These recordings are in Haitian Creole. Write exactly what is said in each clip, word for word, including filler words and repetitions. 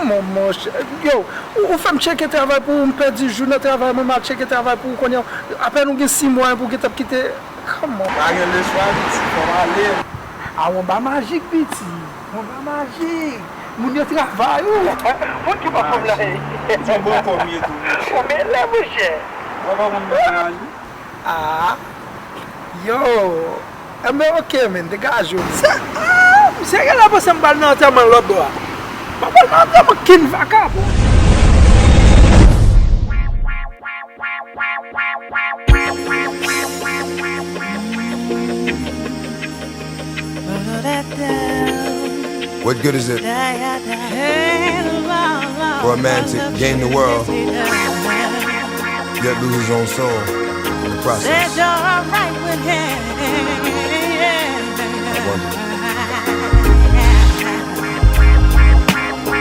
Come on, monchè. Yo, ou, ou fè m tcheke travay pou ou, m pèdi jou nan travay mwen, m al tcheke travay pou ou kounye a. Apèn ou gen sis mwa pou w gentan ap kite. Come on. Pa gen lechwa, piti, fò m ale. A, yon ba majik, piti. Yon ba majik. Moun yo travay, ou. Moun ki pa fè m la. Ti bon kòm ye tou, monchè. Ou mele, monchè. Ou pa konn bagay. Ah, yo, enben, ok, men, degaje w. Se, ah, misye genlè panse m pral nan antèman lòt bò a. Mwen pral nan antèman kin vakabon. What good is it for a man to gain the world, yet lose his own soul in the process? I wonder.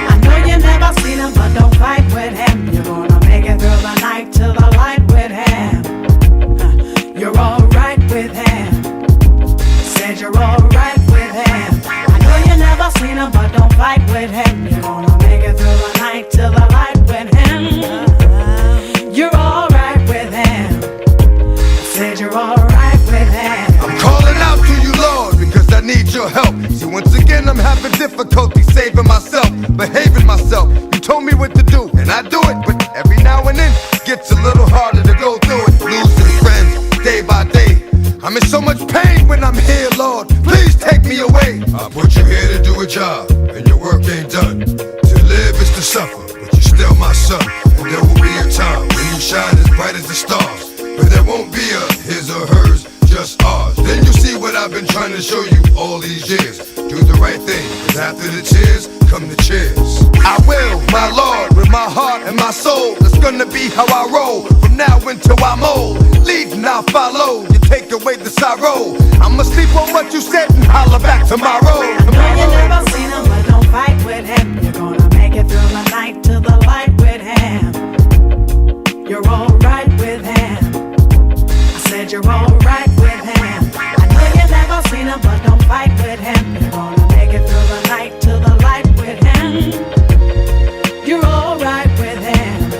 I know you never seen him, but don't fight with him. You're gonna make it through the night till the light with him. You're alright with him. Said you're alright with him. I know you never seen him, but don't fight with him. You're gonna make it through the night till the light with him. You're alright with him. Said you're alright with him. I'm calling out to you, Lord, because I need your help. See, once again, I'm having difficulty saving myself, behaving myself. You told me what to do, and I do it, but every now and then, it gets a little harder to go through it. Losing friends day by day. I'm in so much pain when I'm here, Lord. Please take me away. I put you here to do a job, and your work ain't done. To live is to suffer, but you're still my son. And there will be a time when you shine as bright as the stars. But there won't be a his or hers, just ours. Then you'll see what I've been trying to show you all these years. Do the right thing, 'cause after the tears come the cheers. I will, my Lord, with my heart and my soul. That's gonna be how I roll from now until I'm old. Lead and I'll follow. You take away the sorrow. I'ma sleep on what you said and holler back tomorrow. I know you never seen him, but don't fight with him. You're gonna make it through the night to the light with him. You're alright with him. I said you're alright with him. I know you never seen him, but don't fight with him. You're gonna make it through the night to the light with him. You're alright with him. I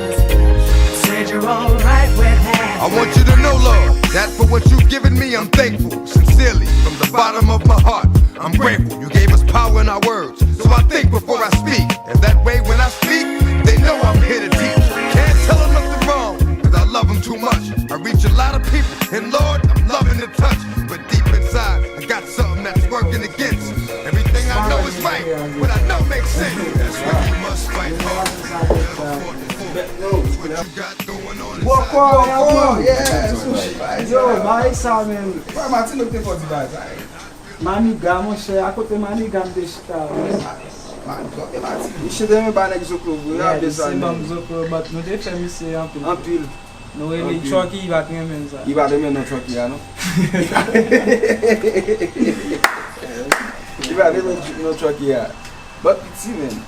said you're alright with him. I want you to know, Lord, that for what you've given me, I'm thankful, sincerely, from the bottom of my heart. I'm grateful you gave us power in our words, so I think before I speak. And that way when I speak, they know I'm here to teach. Can't tell 'em nothing wrong, 'cause I love 'em too much. I reach a lot of people, and Lord, I'm loving the touch. But deep inside, I got something that's working against everything I know is right, what I know makes sense. That's why you must fight hard. Never fought before. What you got going on inside? Bòkò, yeah, sushi. Yo, bay sa, man. Bro, Martin, look for the guys, alright? Maniga, monchè, a kote Maniga m te chita, wi. Misye te renmen ba nèg zoklo vre, wi, ap de sa, se menm. Zoklo, but nou te fè misye anpil. Anpil. Nou rele Chucky, li pa t renmen sa. Li pa t renmen non Chucky a, non. Li pa t renmen non Chucky a. But piti, men.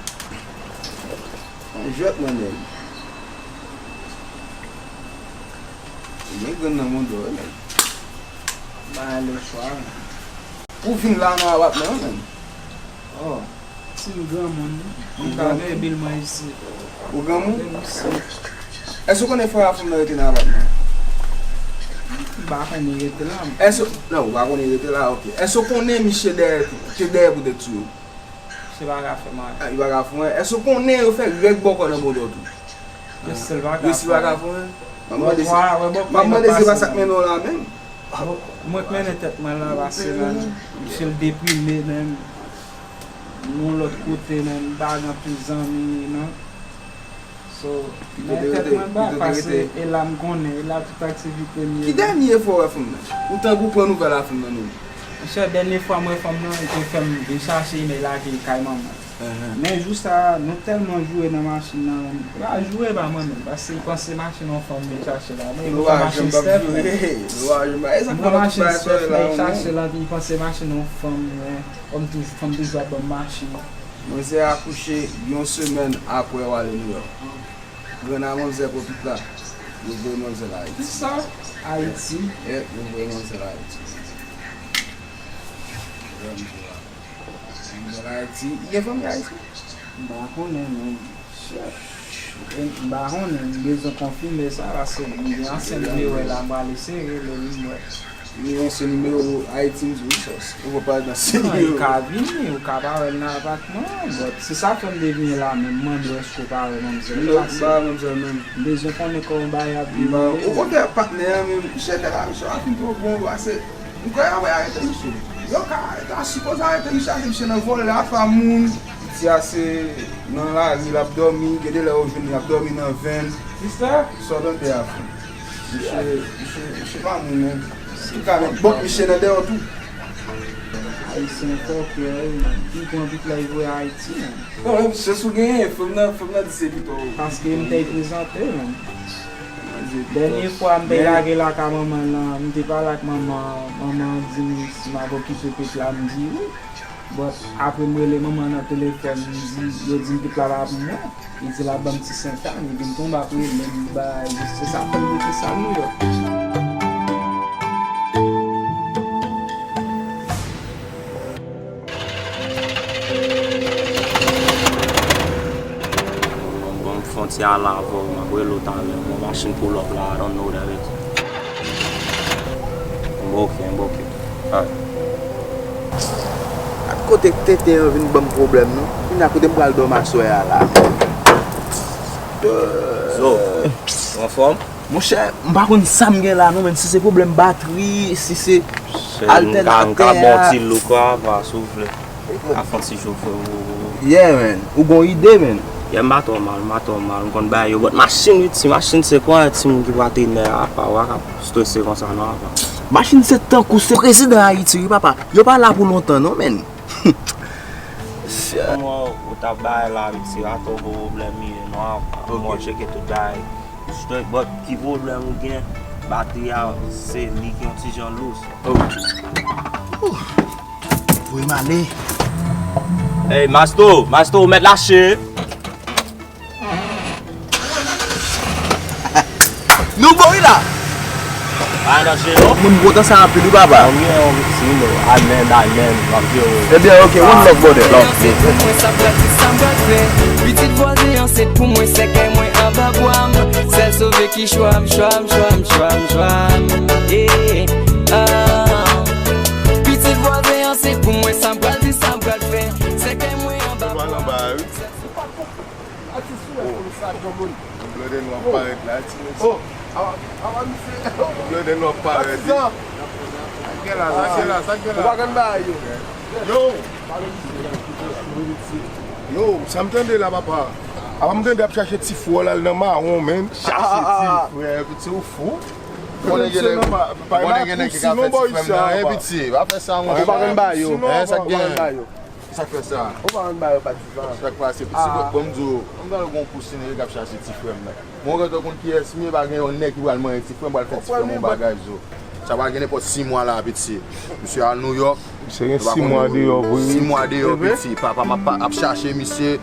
Yon jwèt, mwen, nèg. Ou gen grenn nan mouda w, nèg. Ba lè chwa. Ou vin la nan apatman an, menm? Oh, si m granmoun, wi. M ka gen bil mwen isi. Ou granmoun? Isi. Èske w konnen frè a fanm nan rete nan apatman an? M pa konnen rete la. Èske, non, ou pa konnen rete la, ok. Èske w konnen misye dèyè, te dèyè pou tèt sou yo? Misye pa ka fè m anyen. Ah, li pa ka fè w anyen. Èske w konnen yo fè règ bòkò nan mouda w tou? Yo still pa ka fè w anyen. M ap mande si, m ap mande si se pa sa k mennen w la menm. Mwen k mennen tèt mwen la, pase la, m feel deprime menm. M yon lòt kote menm, m pa gen anpil zanmi, non. So, men tèt mwen ba, pase e la m konnen, e la tout aktivite m ye. Ki dènye fwa w wè fanm nan? Ou tankou pran nouvèl a fanm nan, non? Monchè, dènye fwa m wè fanm nan, li te fè m vin chache, men l lage kay manman l. Men jou sa a, nou tèlman joure nan machin nan, menm. Pa joure ba mwen menm, paske li panse machin yon fanm vin chache la. Men li pran machin Steph, men. Li pran machin Steph, men li chache l, li panse machin yon fanm, men. Fanm toujou, fanm toujou ap ban m machin. Manzè akouche yon semèn apre w ale Nouyòk. Grann a manzè pran pitit la, yo voye manzè la Ayiti. Kisa? Yep, yo voye manzè la Ayiti. Manzè la Ayiti. Li gen fanmi Ayiti? M pa konnen, men. Shit. M pa konnen, m bezwen konfime sa, paske m gen ansyen nimewo la, m prale eseye rele li, m wè. Li ansyen nimewo Haitians Resource. Ou pa nan ansyen nimewo. Non, li ka vini, ou ka pa wè l nan apatman an, but se sa fè m te vini la menm, m mande w èske w pa wè manmzèl la, se. Non, m pa wè manmzèl menm. M bezwen konnen kòman bagay ap dewoule. Okontrè, patnè an menm, misye te la, misye pa fin twò bon, pase. M kwè y ap arete misye. Yo ka, ta sipoze arete misye, ase misye nan vòlè afè moun. Piti a se nan lari l ap dòmi, gen de lè yo jwenn li ap dòmi nan venn. Sa w tande a, frè? Misye, misye, misye pa moun, non. Ou ka met bòt misye nan dèyè tou. Ayisyen fòkè, wi, man. Pi gran bit la, li voye Ayiti, man. Non, men, chans ou genyen, fè m nan, fè m nan di se pito. Paske m te prezante, man. Dènye fwa m te lage lakay manman nan, m te pale ak manman, manman an di m si m ap okipe pit la, m di wi. But apre m rele manman nan telefòn, m di, yo di m pit la pa pou mwen. Li di l ap ban m ti sentàn, epi m tonbe ap rele m, bay, se sa fè m rete sal Nouyòk. Bon, m fè yon ti ale avè w, m ap rele w talè. Bon, machin pull up la, I don't know that it. M oke, m oke. Alright. Gad kote tenten an vin ban m pwoblèm, non. Kounye a, kote m pral dòmi aswè a la? Zo, ou anfòm? Monchè, m pa konn sa m gen la non, menn, si se pwoblèm batri, si se altènatè a. M ka ba w ti look apa, si w vle. Ka fè yon ti jou, frè. Yeah, menn. Ou gon ide, menn. Yeah, m pa twò mal, m pa twò mal. M konn bagay yo. But machin, wi, ti machin, se kwa timoun ki pral te nè apa, ou pa ka strese konsa non, apa. Machin se tankou se prezidan Ayiti, wi, papa. Yo pa la pou lontan, non, menn. Kòman ou t ap bay la, wi, ti, atò gwo pwoblèm li ye, non, apa. Mwen tcheke tout bagay. Straight, but ki pwoblèm ou gen? Batri a, se li ki yon ti jan lous. Voye m ale. Hey, Masto, Masto, ou mèt lache. Nou bon, wi la. Pa nan danje, non. Moun kontan sa anpil, wi, papa. Anyen, yon ti, non. Amen, amen. Ebyen, ok, one love, brother. Love. Se pou mwen sa m pral di, sa m pral fè. Pitit vwazen an, se pou mwen, sèkèy mwen anba bwa m. Sèl sove ki chwa m, chwa m, chwa m, chwa m, chwa m. Yeah, ah. Pitit vwazen an, se pou mwen, sa m pral di, sa m pral fè. Sèkèy mwen anba bwa m. Atis sou wè konn sa granmoun. Blòdè nou ap parèt la, ti mesye. Oh, awa, awa, misye. Blòdè nou ap parèt. Sa k gen la, sa k gen la, sa k gen la. Ou pa konn bagay yo. Yo! Yo, sa m tande la, papa. Apa m tande ap chache ti fwòl al nan mawon, menn. Chache ti frè, piti ou fou. Konnen gen nèg, konnen gen nèg ki ka fè ti frè m nan, e piti, pa fè sa, monchè. Ou pa konn bagay yo. Sa k gen? Sa k fè sa? Ou pa konn bagay yo, patizan. Sa k pase? Piti, bon, m di w, m pral gon kousin yo k ap chache ti frè m nan. Mwen gentan konn kiyès m ye, pa gen yon nèg ki pral manyen ti frè m, pral fè ti frè m yon bagay zo. Sa pa gen nenpòt sis mwa la, piti. Misye al Nouyòk. Misye gen sis mwa deyò, wi. Sis mwa deyò, piti. Papa m ap, ap chache misye.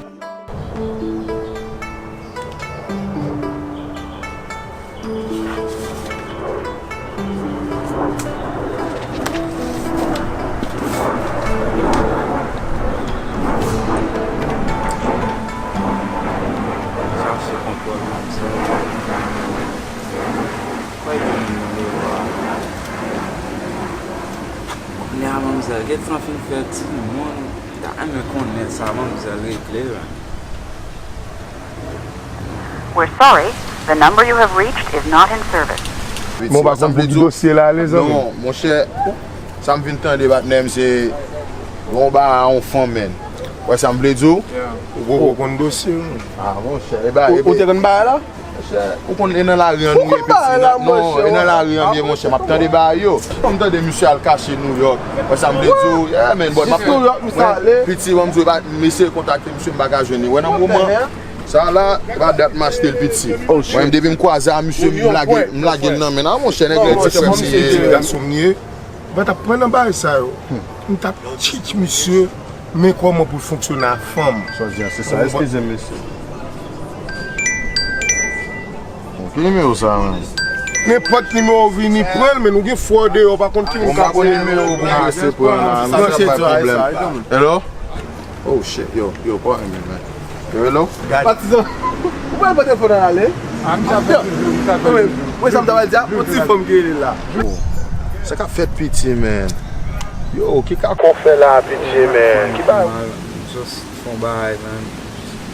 Chache kontwòl manzè. Kounye a manzè gentan fin fè timoun. M ta renmen konnen sa manzè regle la. We're sorry, the number you have reached is not in service. Bon, pa konn pou ki dosye la ale, zanmi. Non, monchè, sa m vin tande, patnè m, se yon bagay a yon fanm, menn. Wè sa m vle di w? Ou poko konn dosye, non. Ah, monchè, e ba, ou te konn bagay la? Monchè, ou konn e nan lari an nou ye, piti. Non, e nan lari an m ye, monchè, m ap tande bagay yo. Kòm m tande misye al kache Nouyòk. Wè sa m vle di w, yeah, man, but m ap Nouyòk, misye ale. Piti, ban m di w, m eseye kontakte misye, m pa ka jwenn li. Wè nan moman sa la, pa dat m achte l, piti. Mwen menm, depi m kwaze a misye, m lage, m lage l nan men l. Ah, monchè, nèg la di frè m se gason m ye. Mwen t ap pran nan bagay sa yo. M t ap teach misye men kòman pou l fonksyone a fanm. Sa w di a, se sa, eskize m, mesye. Bon, ki nimewo sa, menm? Nenpòt nimewo w vini pran l, men nou gen fò deyò, w pa konn ki moun k ap pran l. Bon, m pa konn nimewo pou m eseye pran la, misye ap bay pwoblèm. Hello? Oh, shit, yo, yo, pa renmen, man. Hello? Patizan, ou pa pran telefòn nan ale? Ah, m t ap fè toujou, m t ap fè toujou. Wi, sa m ta pral di a, yon ti fanm ki rele la. Sa k ap fèt, piti, men? Yo, ki kaka w fè la, piti, men? Ki bagay? Just fè yon bagay, man,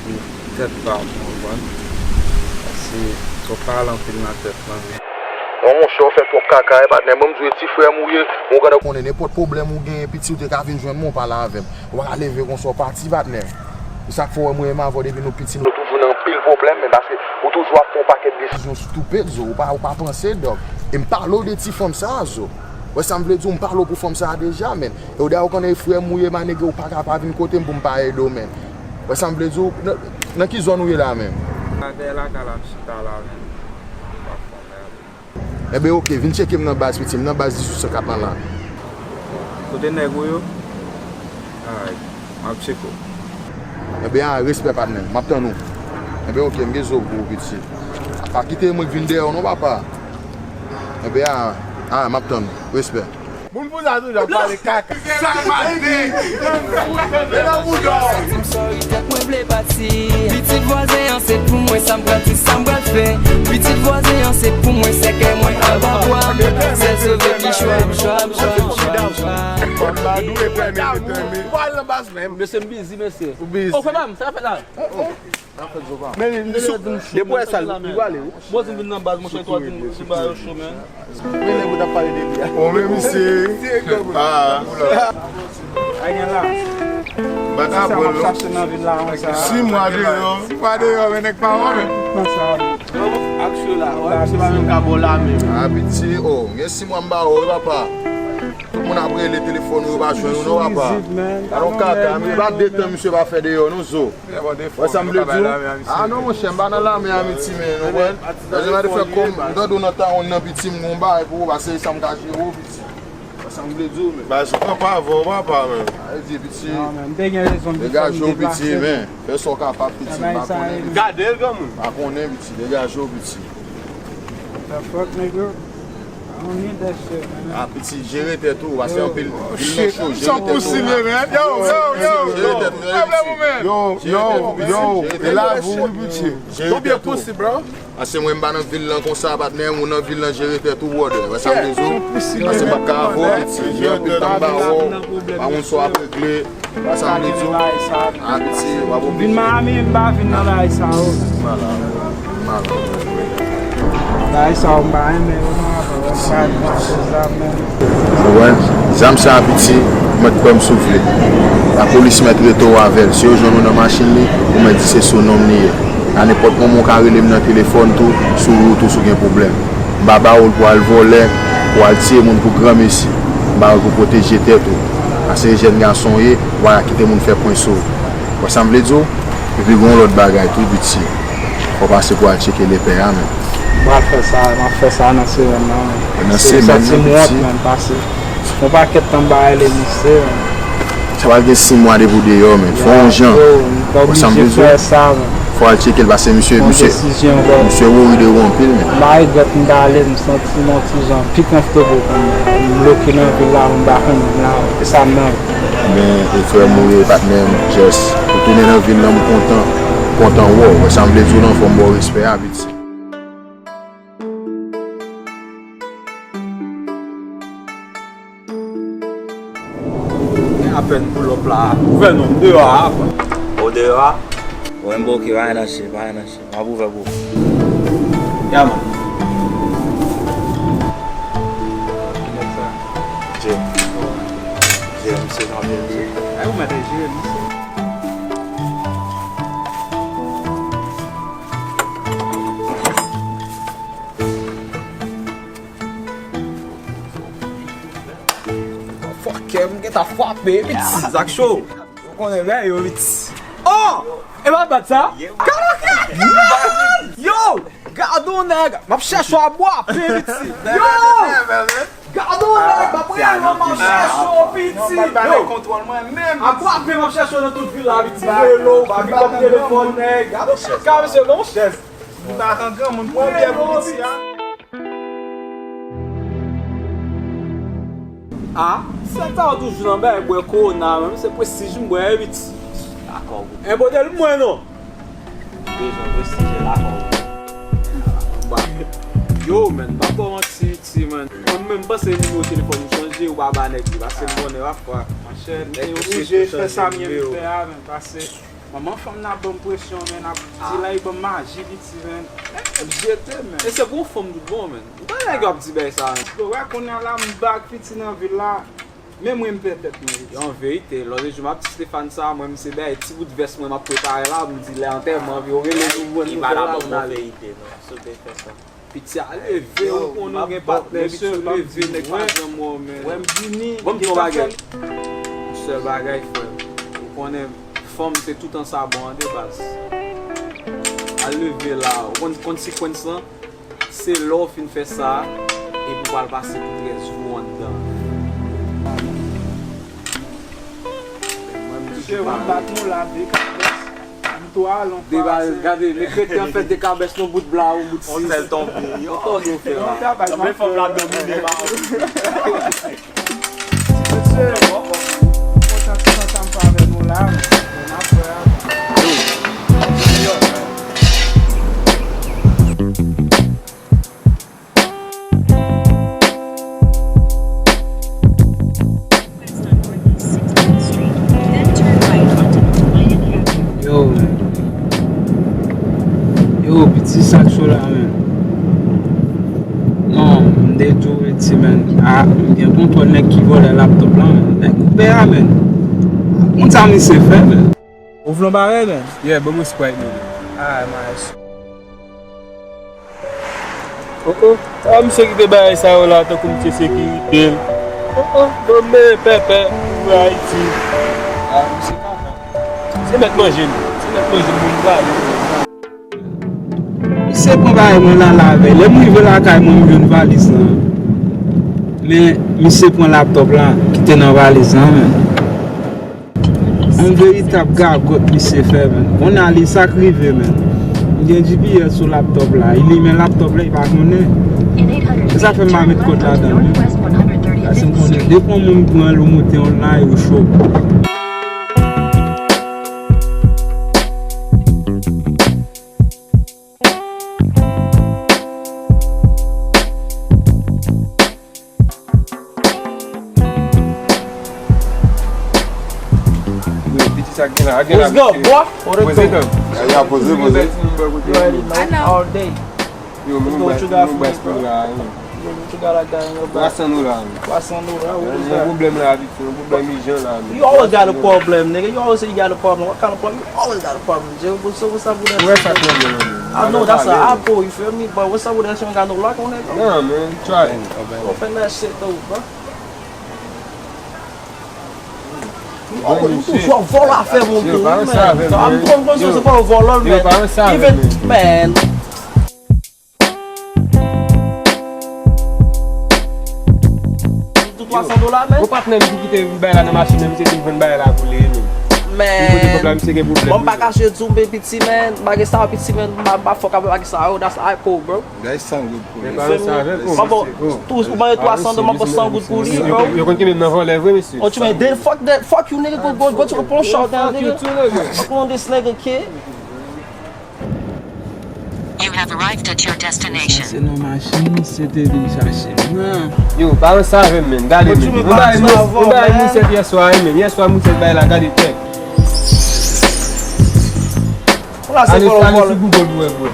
pou tèt pa m, ou konprann? Paske twòp pale anpil nan tèt mwen. Non, monchè, w fè twòp kaka, e patnè. Mwen, m di w, e ti frè m ou ye, mwen konn konnen nenpòt pwoblèm ou genyen, piti, ou te ka vin jwenn mwen, w pale avè m. Ou pa ka leve konsa, w pati, patnè. E sa k fè w wè mwen menm avè w, depi nou piti, nou toujou nan anpil pwoblèm, men paske ou toujou ap pran yon pakèt desizyon stupid, zo. Ou pa, ou pa panse, dòk. E m pale w de ti fanm sa a, zo. Wè sa m vle di w, m pale w pou fanm sa a deja, men. E w dayè, ou konnen e frè m ou ye, my nigga, ou pa ka pa vin kote m pou m pa ede w, men. Wè sa m vle di w, nan, nan ki zòn ou ye la menm? Dèyè lakay la, m chita la, men. M pa fè yon bagay. Enben, oke, vin tcheke m nan baz, piti, m nan baz dizuit san kat lan la. Kote nèg ou yo? Alright, m ap tcheke w. Enben, a, respè, patnè, m ap tann ou. Enben, oke, m gen zo pou ou, piti. Pa kite mwen k vin dèyè w non, papa. Enben, a, a, m ap tann ou. Respè. Moun pou sa toujou ap pale kaka. Sa k pase? E nan bouda w. Di m sòri tèt mwen vle pati. Pitit vwazen an se pou mwen, sa m pral di, sa m pral fè. Pitit vwazen an se pou mwen, sèkèy mwen anba bwa m. Sèl sove ki chwa m, chwa m, chwa m, chwa m, chwa m. Ou pa al nan baz menm. Mesye, m bizi, mesye. Ou bizi. O, frè pa m, sa k ap fèt la? Men, depi w wè sa, li prale, wi. Bon, si m vin nan baz, monchè, twa di m ba yo cho, men. Men nèg ou t ap pale de li a. Bon, men misye. Ah. Ay, gen la. Bat sa m ap chache nan vil la, konsa. Sis mwa deyò. Sis mwa deyò, men nèg pa wè, men. Nan sa. Ak cho la, wè, misye pa menm ka ba w la, men. Ah, piti, oh, gen sis mwa m ba w, wi, papa. Tout moun ap rele telefòn ou, yo pa jwenn ou, non, papa. Alon kaka, men, e pa de tan misye pa fè deyò, non, zo. Wè sa m vle di w? Ah non, monchè, m pa nan lame a, piti, men, ou konprann? Lè m te fè kòm, m tande w nan tawon nan, piti, m gon bagay pou ou, pase sa m ka jere w, piti. Wè sa m vle di w, men. Baz, ou pran pa avè w, papa, men. Sa vle di, piti, degaje w, piti, men. Fè sa w kapab, piti, m pa konnen, piti. Gade l, granmoun. M pa konnen, piti, degaje w, piti. The fuck, nigga? I don't need that shit, man. Ah, piti, jere tèt ou, pase anpil, anpil nan cho, jere tèt ou. Yo, yo, yo, yo. Jere tèt ou, jere tèt ou, piti. Yo, yo, e lavi w, wi, piti. Jere tèt ou. Pase mwen m pa nan vil lan konsa, patnè, ou nan vil lan, jere tèt ou, brother. Wè sa m vle di w? Pase m p ap ka avè w, piti. Gen anpil tan m pa wè w, pa konn sa w ap regle. Sa m vle di w, a piti, w ap oblije. Vin Miami, m pa vin nan bagay sa yo. Malad, malad. Bagay sa yo, m pa renmen yo, non, papa, m pa renmen zam, men. Ou wè, zam sa a, piti, ou mèt kwè m si w vle. Lapolis mèt rete w avè l. Si yo jwenn ou nan machin li, ou mèt di se sou non m li ye. A nenpòt moman, ou ka rele m nan telefòn tou, sou wout ou, si w gen pwoblèm. M pa ba w l pou al vòlè, pou al tiye moun pou granmesi. M ba w l pou pwoteje tèt ou. Paske jèn gason w ye, ou pa ka kite moun fè pwen sou ou. Wè sa m vle di w? Epi gen yon lòt bagay tou, piti. Fò w pase pou al tcheke lepè a, men. M pral fè sa, m ap fè sa nan semèn nan, men. Nan semèn nan, piti. Sa ti m wont, men, pase. Yon pakèt tan m pa rele misye, men. Sa pral gen sis mwa depi w deyò, men. Fè yon jan. Ou pa oblije fè sa, men. Fò al tcheke l, pase misye, misye, misye wori de ou anpil, men. M pa regrèt m t ale, m santi m yon ti jan pi comfortable kounye a. M bloke nan vil la, m pa konnen m la, e sa m nan. Men, e frè m ou ye, patnè m, just, ou tounen nan vil la, m kontan, kontan wè w. Wè sa m vle di w lan, fò m ba w respè a, piti. Men apèn pull up la, gouvènman, m deyò a. Ou deyò a? Ou menm, oke, pa gen nan chè, pa gen nan chè. M ap ouvè pou ou. Ya, man. Ki nèg sa? Jay. Jay, misye nan vye, misye. Ay, ou mèt jere, misye. Fòkè, m gentan frape, piti. Zak cho. Ou konnen lè yo, piti. Oh! E pa bat sa? Gade yon nèg! Yo! Gade yon nèg! M ap chèche w a bwa, piti. Yo! Gade yon nèg! M ap rele w, m ap chèche w, piti. Yo! A bwa, m ap chèche w nan tout vil la, piti. Rele w, pick up telefòn, nèg. Gade yon nèg, mesye, non, chèz. M pa kan granmoun pran pyè pou piti a. A, sèt sa yo toujou nan bay bwè kowona, men se prestij m bwè, wi, piti. Dakò, bro. E modèl mwen, non. Yo, man, m pa ba w manti, piti, man. Mwen menm, m panse nimewo telefòn ou chanje, ou pa ba nèg li, paske m konnen, pafwa. Monchè, m te oblije fè sa m ye m fè a, man, paske manman fanm nan ap ban m presyon, man, ap di la, li ban m maji, piti, man. M jete, man. E se pou yon fanm tout bon, man. M pa nèg yo ap di bagay sa, man. Ou wè, kounye a la, m bak piti nan vil la. Men mwen m pè tèt mwen. Yo, an verite, lòt jou m ap di Stéphane sa, mwen m se bay ti bout vès mwen m ap prepare la, m di lè antèman, yo rele nou, mwen nou fè la, nou ale. Piti a leve, ou konnen ou gen patnè, piti ou leve, nèg pa janm wè w, men. Wè m vini. Bon, m di yon bagay. Yon sèl bagay, frè m. Ou konnen, fanm se tout an sa bon an de baz. Al leve la, ou konn konsekans lan. Se lè w fin fè sa, epi w pral pase tout rès jou w anndan. Mesye, w ap bat nou la, de kabès, m twa lon pase. Gade, men kreten an fè de kabès, yon bout bla, yon bout sis. On sèl tonbe. Yo, tande w fè la. Sanble fanm la domine, ba. Mesye, kontan ti kontan m pa avè nou la, men n ap wè a. Yo, yo, piti, sa k cho la, men. Non, m te di w, piti, men. A, m gen kontwòl nèg ki vòlè laptòp la, men. Nèg koupe a, men. Konn sa misye fè, men. Ou vle yon bagay, men? Yeah, ban mwen Sprite, nèg. Ah, nice. Oh, oh. Ah, misye kite bagay sa yo la, tankou misye sekirite l. Oh, oh, bon, men, pèpè, pou Ayiti. Ah, misye kaka. Se mèt manje l. Se mèt manje l, moun pale. Misye pran bagay mwen la, la avè l. Lè m rive lakay mwen, m jwenn valiz lan. Men, misye pran laptòp la, ki te nan valiz lan, men. Yon veritab gagòt misye fè, men. Kounye a li sa k rive, men. M gen G P S sou laptòp la. Li limen laptòp la, li pa konnen. Se sa fè m pa met kòd ladan l, men. Paske m konnen depi yon moun pran l, ou moute online, ou cho. Wi, piti sa gen la, gen la. What's good, boy? What it do? Poze, poze, poze. You already know. All day. Yo, moun bas, moun bas pou la, yo. Yo, what you got like that in your bag? Twa san dola, man. Twa san dola, what is that? Yon pwoblèm la, piti, yon pwoblèm ijan la, man. You always got a problem, nigga. You always say you got a problem. What kind of problem? You always got a problem, Jay. What's up, what's up with that shit? What's up with that, man? I know that's an apple, you feel me? But what's up with that shit? You don't got no lock on that, though? Nah, man. Try it. Open that shit, though, bro. Ou toujou ap vòlò afè moun tou, wi, men. Sa m konn, konn se pa yon vòlò, men. Even, men. Tou twa san dola, men. Yon patnè m ki kite bagay la nan machin nan, misye te vann bagay la pou li, men. Men, bon, m pa kache di w, men, piti, men, bagay sa yo, piti, men, m pa, m pa fòk avè bagay sa yo, that's alcohol, bro. Guys, san goud pou li. Men pa sa avè l, bon, tou, ou ba yo twa san dola, m ap pran san goud pou li, bro. Yo konn kenbe m nan vòlè vre, mesye. Oh, tu mean, then fuck that, fuck you, nigga, go, go, go to the pawn shop, then, nigga. Fuck you too, nigga. Fuck on this nigga, kid. You have arrived at your destination. Se nan machin, se te vin chache m nan. Yo, pa ranse avè m, men. Gade, men. Ou bay moun, ou bay moun sèt yèswa, men. Yèswa, moun sèt bay la, gade tèt. Ou la se vòlò, vòlò. Sou Google pou wè, bro.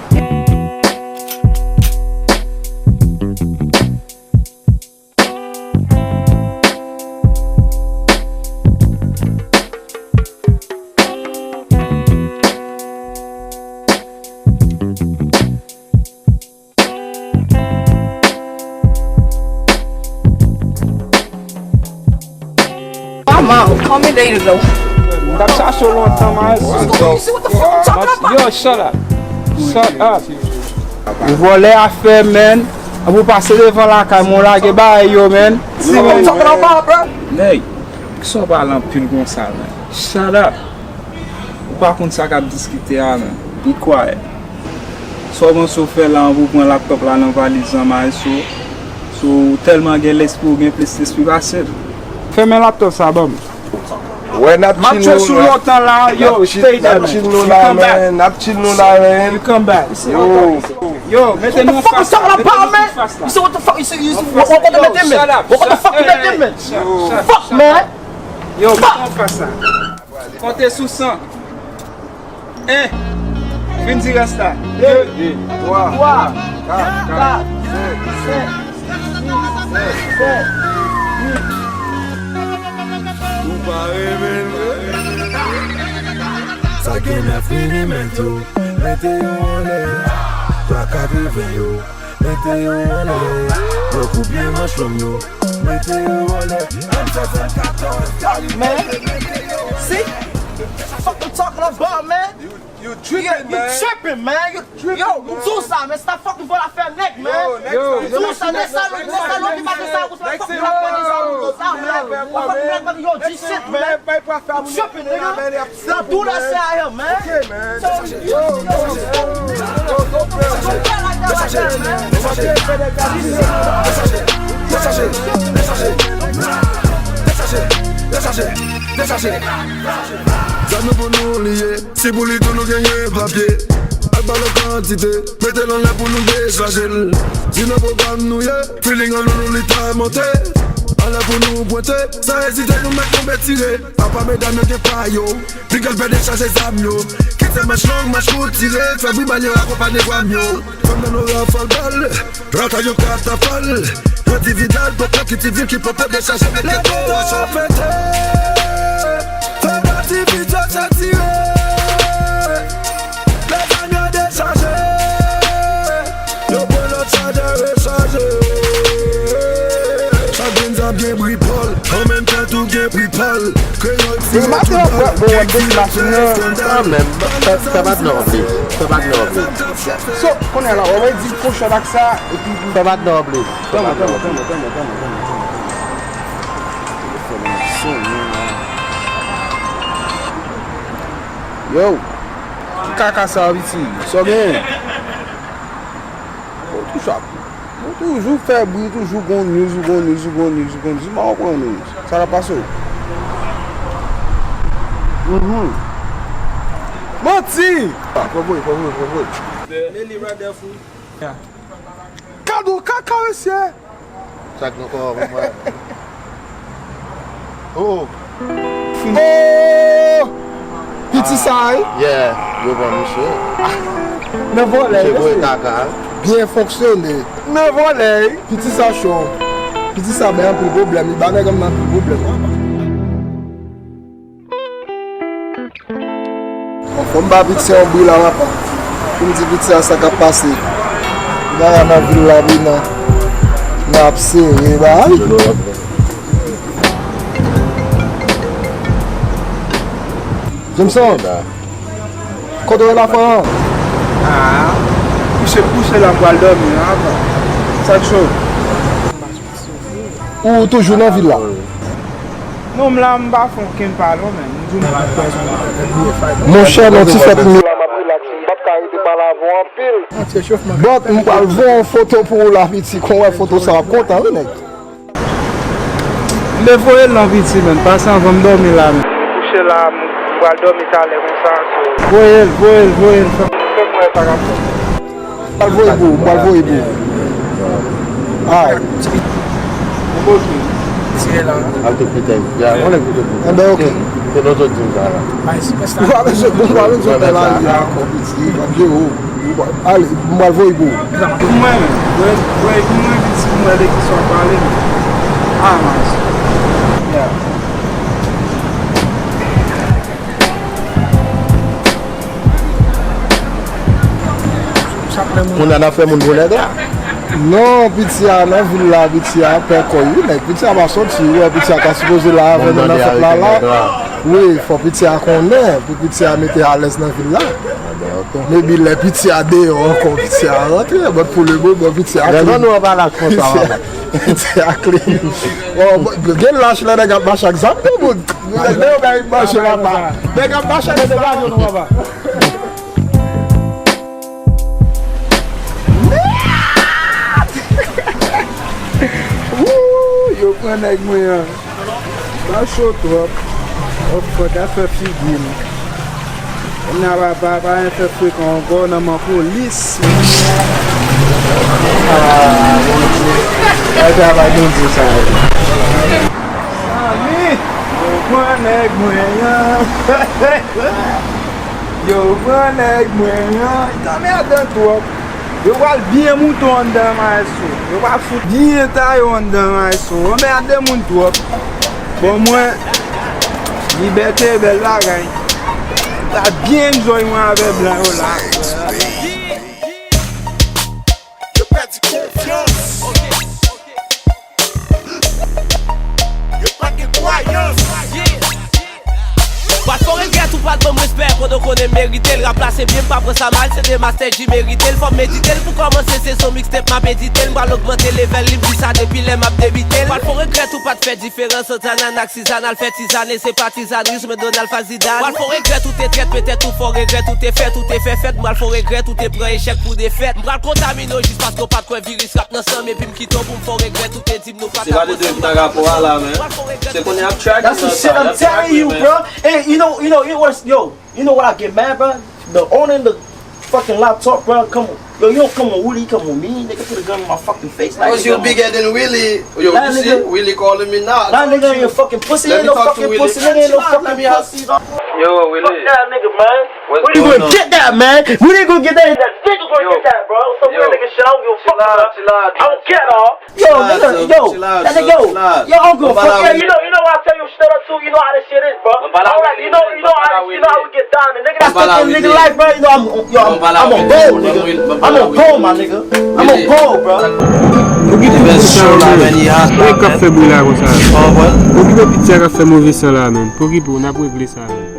Mama, call me later, though. M t ap chache w lontan, man. What's going on? You see what the fuck I'm talking about? Yo, shut up. Shut up. Ou vòlè afè, man. Ou pase devan lakay mwen, lage bagay yo, man. What I'm talking about, bro? Nèg, kisa w pale anpil konsa, man? Shut up. Ou pa konn sa k ap diskite a, man. Be quiet. Sa w panse w fè la, pou pran laptòp la nan valiz lan, man, so, so, ou tèlman gen lespri, ou gen plis lespri pase l. Fèmen laptòp sa ban m. Wè, n ap chill nou la. Yo, stay there, man. N ap chill nou la, man. N ap chill nou la, man. You come back. Yo. Yo, mete nou anfas la. Mete nou anfas la. You say what the fuck? You say, you say, what, what, what the fuck you let them in? Fuck, man. Yo, mete anfas la. Konte sou san. En. Vin di rès la. De. Twa. Kat. Kat. Senk. Senk. Ou pa renmen vre. Sa gen nèf milimèt yo, mete yo anlè. Twa katreven yo, mete yo anlè. Yo koupye manch long yo, mete yo anlè. M sètannkatorz, men, see? Fuck you talking about, man? You tripping, man. You tripping, man. You, yo, m di w sa, man. Stop fucking vola fè nèg, man. Yo, nèg sa, yo, nèg sa, nèg sa, nèg sa, nèg sa, nèg sa, nèg sa, yo, G shit, man. You tripping, nigga. Don't do that shit out here, man. Okay, man. So, yo, yo, yo, yo, don't, don't, don't play like that, man. Dechaje, dechaje, dechaje. Zam nan pou nou li ye. Si pou li tou nou genyen papye. Ak bal an kantite, mete l anlè pou nou dechaje l. Si nan pwogram nou ye, feeling an nou, nou li ta monte. Anlè pou nou pwente, san ezite nou mèt tonbe tire. Apa medam yo gen pa yo, pick up dechaje zam yo. Kite manch long, manch kout tire, fè bri bal yo akonpanye vwa m yo. Fanm nan nou rafal bal. Rata yo katafal, pran ti vidal, poko ki ti vil ki poko dechaje, mete levo a chofete. Fè pati videyo sa tire. Lezam yo dechaje. Yo pran lòt chajè rechaje. Chak grenn zam gen bri pa l, an menm tan tou gen pri pa l. Kreyòl ti yo tout bal. Kanmenm, sa, sa pa t nòble. Sa pa t nòble. So, kounye a la, w ap di fon chòt ak sa, epi. Fè pa t nòble. Tanmen, tanmen, tanmen, tanmen, tanmen, tanmen, tanmen. Telefòn nan sonnen la. Yo, ki kaka sa, piti? Sa w genyen? Yo, touch ap. Ou toujou fè bri, toujou gon news, ou gon news, ou gon news, ou gon news. M pa konprann ou. Sa k ap pase w? Mhm. Manti! Ah, fò voye, fò voye, fò voye. Meli Radèfou. Kado kaka, mesye! Sa k gen ankò, mwen? Oh! Oh! Piti sa, wi? Yeah, yo pran misye. Nan vòlè, mesye. Misye voye kaka. Byen fonksyone. Nan vòlè, wi. Piti sa cho. Piti sa bay anpil pwoblèm. Li ba nèg an anpil pwoblèm. Bon, fò m ba piti a yon bri la, papa. Pou m di piti a sa k ap pase. Bagay nan vil la, wi, nan, nan ap sere, bay. Jameson, kote w ye la, frè? Ah, misye kouche la, pral dòmi la, papa. Sa k cho? Ou toujou nan vil la? Non, m la, m pa fè okenn pa non, men. M di w m pa fè. Monchè, non, ti fèt m la, m ap rilaks, m p ap ka rete pale avè w anpil. But, m pral voye yon foto pou ou la, piti, kon wè foto sa w ap kontan, wi, nèg. M te voye l non, piti, men. Pase anvan m dòmi la, men. M kouche la, m pral dòmi talè konsa, so. Voye l, voye l, voye l. Fè, fè m wè sa k ap fèt. M pral voye pou ou, m pral voye pou ou. Alright. Ou oke? Tire la. Al te pite. Ya, mwen lè pite pou ou. Enben, oke. Se lòt zòt di m sa la. Ou pa bezwen, ou pa bezwen fè la, li ankò, piti, pa byen ou. Ale, m pral voye pou ou. Pou mwen menm, voye, voye pou mwen, piti, pou mwen de ki sa w ap pale. Ah, mas. Ya. Kounye a n ap fè moun pou nèg la. Non, piti a nan vil la, piti a pè kò l, wi, nèg. Piti a pa soti, wi, piti a ta sipoze la avè nou nan fèt la, la. Wi, fò piti a konnen, pou piti a mete alèz nan vil la. Maybe lè piti a deyò ankò, piti a rantre, but pou le moman, piti a clean. Lè nou an pa laj konsa, piti a clean. Bon, gen laj lè nèg ap mache ak zam, non, moun. Nèg yo bay mache, papa. Nèg ap mache ak zam. Woo, yo pran nèg mwen an. Sa cho twòp. Oh fuck, a fè figi m. Kòm nan papa pa gen fè frekan ankò nan man polis. Ah, Bondye. Ay, travay Bondye sa yo. Ami, yo pran nèg mwen an. Yo pran nèg mwen an. Li t anmèdan twòp. Yo pral byen mouton anndan maestro. Yo pral fout byen ta yo anndan maestro. Anmède moun twòp. Bon, mwen, libète bèl bagay. M ta byen enjoy mwen avè blan yo la. Yo pèdi konfyans. Yo pa gen kwayans. Pral fè w regrèt ou pa t ban m respè pandan w konnen m merite l. Rap la se byen, m pa pran sa mal, se de Master G merite l. Fò m medite l pou kòmanse, se son mixtape m ap edite l. M pral ogmante level li, m di sa depi lè m ap debite l. Pral fè w regrèt ou pa t fè diferans ant Zanana ak Sizana. L fè tizane, se pa tizanri, men Donald Fazidane. Pral fè w regrèt ou te trèt, petèt ou fè w regrèt ou te fèt, ou te fè fèt. M pral fè w regrèt ou te pran echèk pou defèt. M pral kontamine w jis paske w pa t kwè viris rap nan san m, epi m kite w pou m fè w regrèt ou te di m nou pa ta pran sa. Se pa de dwe m nan rapò a la, men. Se konnen ap track. That's some shit I'm telling you, bro. And you know, you know, you know what, yo, you know what I get mad, bro? The owner in the fucking laptop, bro. Come on. Yo, you don't come on Willie, you come on me, nigga. Put a gun in my fucking face. Like, nigga, you bigger than Willie. Yo, you see, Willie calling me now. That nigga ain't a fucking pussy. He ain't no fucking pussy. Nigga ain't no fucking pussy. Yo, Willie. Fuck that nigga, man. Where you gonna get that, man? Where they gonna get that? That nigga gonna get that, bro. Some real nigga shit. I don't give a fuck, bro. I don't care, dog. Yo, nigga, yo, that nigga, yo, yo, I don't give a fuck. Yeah, you know, you know what I tell you straight up too. You know how this shit is, bro. All right, you know, you know how, you know how we get down. The nigga, that's the nigga life, bro. You know, I'm, yo, I'm, I'm on gold, nigga. I'm on gold, my nigga. I'm on gold, bro. Pou ki pou ti sa yo, men? Pou ki k ap fè bri la konsa? Pou ki pou piti a k ap fè move san la, men? Pou ki pou n ap regle sa, men?